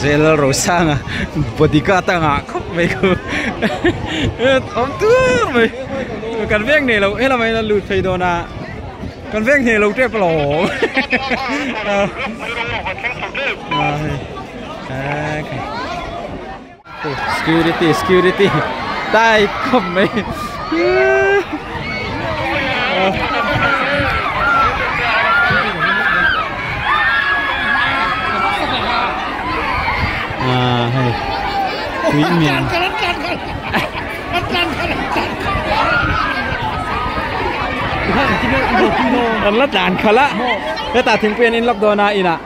Zel Rosanga bodyguard a ngah khawp mai khu awm tur mai kan veng nei lo helamah hian a lut phei dawn a kan veng nei lo tep alawm Security security tight khawp mai à hei tui mian an la tlan khalh a hetah thingpui an in lawk dawn a inah.